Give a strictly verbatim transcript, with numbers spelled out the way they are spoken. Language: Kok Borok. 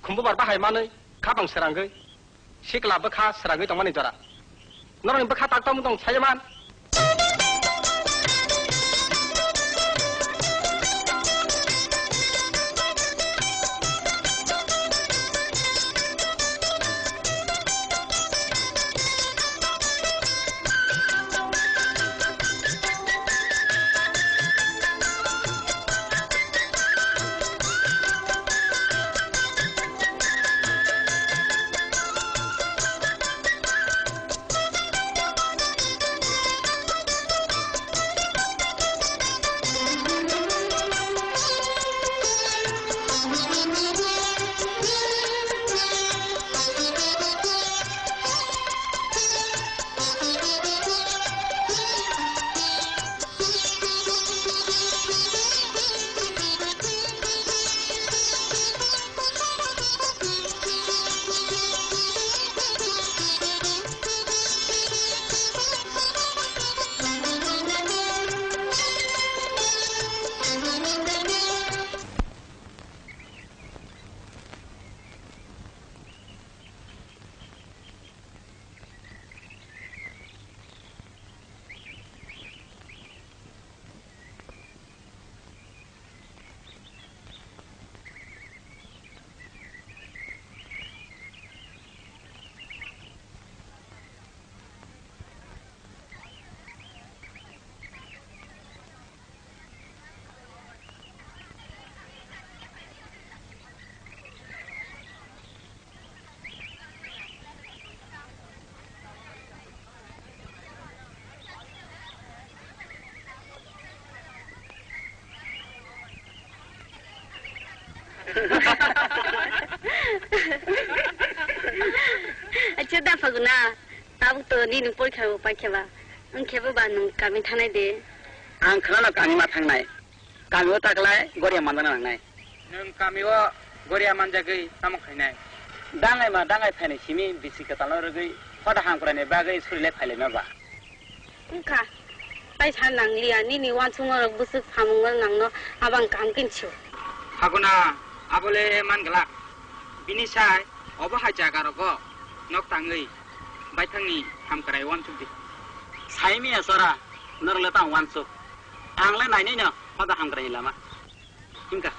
Khumbubar bahai manwi khabang srangwi, sikla bwkha srangwi tongmani jora. Norokni bwkha tak tongmung tong sayaman. Acha da Phaguna, tabuk to nini porikha bo paikha ba. Wng khe bo ba nwng kami thanai de. Ang khwnano kami ma thangnai. Kami o taklai goria manjana nangnai. Nwng kami o goria manjagwi tamo khainai? Dangai ma dangai phainai simi bisi kwtalno rwgwi hoda hamkraini bagwi surilai phailaima ba. Wngkha, tai sa nangliya, nini uansukma rok bwswk samung rok nangno abang kaham khe sio. Phaguna, abole man glak. Bini sai obo hai jaga rogo nok tangwi baithangni hamkrai uansuk di. Sai miya chora, norok le tang uansuk. Ang le nainai no hoda hamkraini lama. Wngkha.